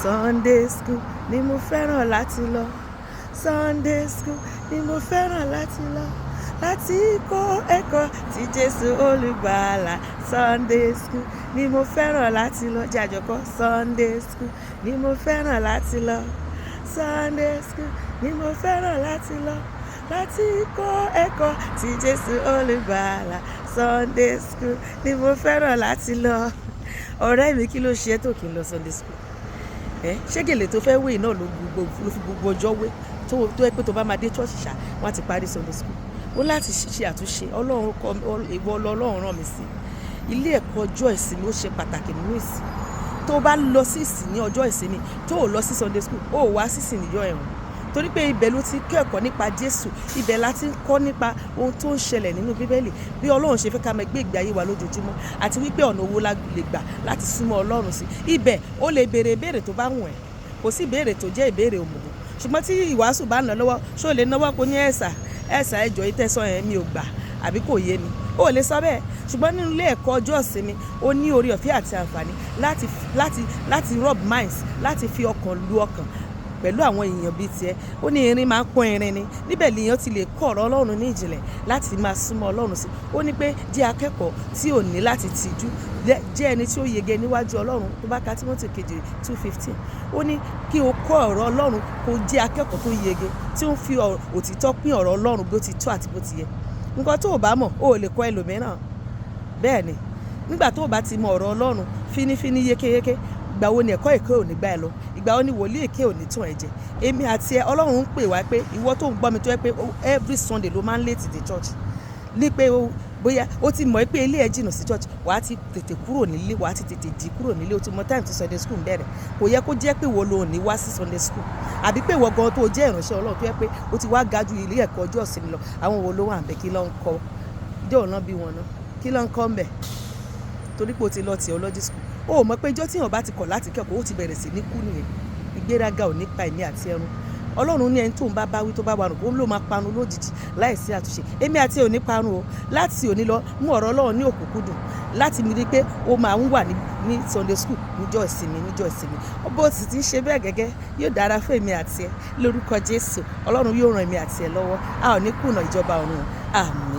Sunday school ni mo fẹ́ràn láti lọ. Sunday school ni mo fẹ́ràn láti lọ. Láti kọ́ ẹ̀kọ́ tí Jésù Olùgbàlà. Sunday school ni mo fẹ́ràn láti lọ. Jẹ́ àjọkọ́. Sunday school ni mo fẹ́ràn láti lọ. Sunday school ni mo fẹ́ràn láti lọ. Láti kọ́ ẹ̀kọ́ tí Jésù Olùgbàlà. Sunday school ni mo fẹ́ràn láti lọ. Ọ̀rẹ́ mi, kí ló ṣe é tó kí n lọ Sunday school? Ẹ ṣé gèlè tó fẹ́ wé náà ló fi gbogbo ọjọ́ wé tó ẹ pé tó bá máa dé church ṣá, wọ́n á ti parí Sunday school. Ó láti ṣe àtúnṣe. Ọlọ́run kọ ìwọ, Ọlọ́run rán mi sí ilé ẹ̀kọ́ ọjọ́ ìsinmi. Ó ṣe pàtàkì nínú ìsìn. Tó bá lọ sí ìsìn ní ọjọ́ ìsinmi, tó ò lọ sí Sunday school, ó wá sí ìsìn níjọ́ ẹ̀wọ̀n, torí pé ibẹ̀ ló ti kẹ́kọ̀ọ́ nípa Jésù. Ibẹ̀ la ti ń kọ́ nípa ohun tó ń ṣẹlẹ̀ nínú Bíbélì, bí Ọlọ́run ṣe fẹ́ ká máa gbé ìgbé ayé wa lójoojúmọ́, àti wípé ọ̀nà owó la lè gbà láti súnmọ́ Ọlọ́run sí. Ibẹ̀ ó lè béèrè ìbéèrè tó bá wù ẹ́. Kò sí ìbéèrè tó jẹ́ ìbéèrè òmùgọ̀. Ṣùgbọ́n tí ìwàásù bá ń lọ lọ́wọ́, ṣó lè náwó kó ní, "Ẹ̀sà, ẹ̀sà, ẹ̀jọ̀ ìtẹ́sọ̀ yẹn mi ò gbà àbí kò yé mi"? Ó lè sọ bẹ́ẹ̀. Ṣùgbọ́n nínú ilé ẹ̀kọ́ ọjọ́ ìsinmi, ó ní oore ọ̀fẹ́ àti àǹfààní láti rub minds, láti fi ọkàn lu ọkàn pẹ̀lú àwọn èèyàn bíi tiẹ̀. Ó ní irin máa ń pọ́n irin ni. Níbẹ̀ lèèyàn ti lè kọ́ ọ̀rọ̀ Ọlọ́run ní ìjìnlẹ̀ láti máa súnmọ́ Ọlọ́run sí. Ó ní pé jẹ́ akẹ́kọ̀ọ́ tí ò ní láti tijú, jẹ́ ẹni tí ó yege níwájú Ọlọ́run. Tó bá ka Tímótì kejì 2:15, ó ní kí o kọ́ ọ̀rọ̀ Ọlọ́run, kó jẹ́ akẹ́kọ̀ọ́ tó yege, tí ó ń fi òtítọ́ pín ọ̀rọ̀ Ọlọ́run bó ti tọ́ àti bó ti yẹ. Nǹkan tó o bá mọ̀, o ò lè kọ́ ẹlòmíràn. Bẹ́ẹ̀ ni, nígbà tó o bá ti mọ ọ̀rọ̀ Ọlọ́run fínífíní, yékéyéké, ìgbà wo ni ẹ̀kọ́ èké ò ní gbá ẹ lọ? Ìgbà wo ni wòlíì èké ò ní tàn ẹ́ jẹ? Èmi àti ẹ, Ọlọ́run ń pè wá pé ìwọ tó ń gbọ́ mi, tó yẹ pé every Sunday ló máa ń late dé church, ní pé o bóyá o ti mọ̀ pé ilé ẹ jìnnà sí church, wàá ti tètè kúrò nílé, wàá ti tètè jí kúrò nílé. O ti mọ time tí Sunday school ń bẹ̀rẹ̀. Kò yẹ kó jẹ́ pé ìwọ ló ní wá sí Sunday school, àbí pé ìwọ gan tó jẹ́ ìránṣẹ́ Ọlọ́run, tó yẹ pé o ti wá ga ju ilé ẹ̀kọ́ ọjọ́ ìsinmi lọ. Àwọn wo ló wà ń bẹ̀? Kí ló ń kọ́? Ìjọ òun náà bí wọn náà, kí ló ń kọ́ ń bẹ̀? Torí pé o ti lọ theology school, o mọ̀ pé ijọ́ tí èèyàn bá ti kọ̀ láti kẹ́kọ̀ọ́, ó ti bẹ̀rẹ̀ sí ní kú nìyẹn. Ìgbéraga ò ní pa èmi àti ẹrun. Ọlọ́run ní ẹni tó ń bá báwí, tó bá wà nù, kó ló máa parun lójijì láìsí àtúnṣe. Èmi àti ẹ ò ní parun o. Láti òní lọ, mú ọ̀rọ̀ Ọlọ́run ní òkúnkúndùn láti mi rí pé ó máa ń wà ní Sunday school níjọ́ ìsinmi, níjọ́ ìsinmi. Bó sì ti ń ṣe bẹ́ẹ̀ gẹ́gẹ́, yóò dára fún èmi àti ẹ lórúkọ Jésù. Ọlọ́run yóò ràn èmi àti ẹ lọ́wọ́. A ò ní kùnà ìjọba ọ̀run. Àmín.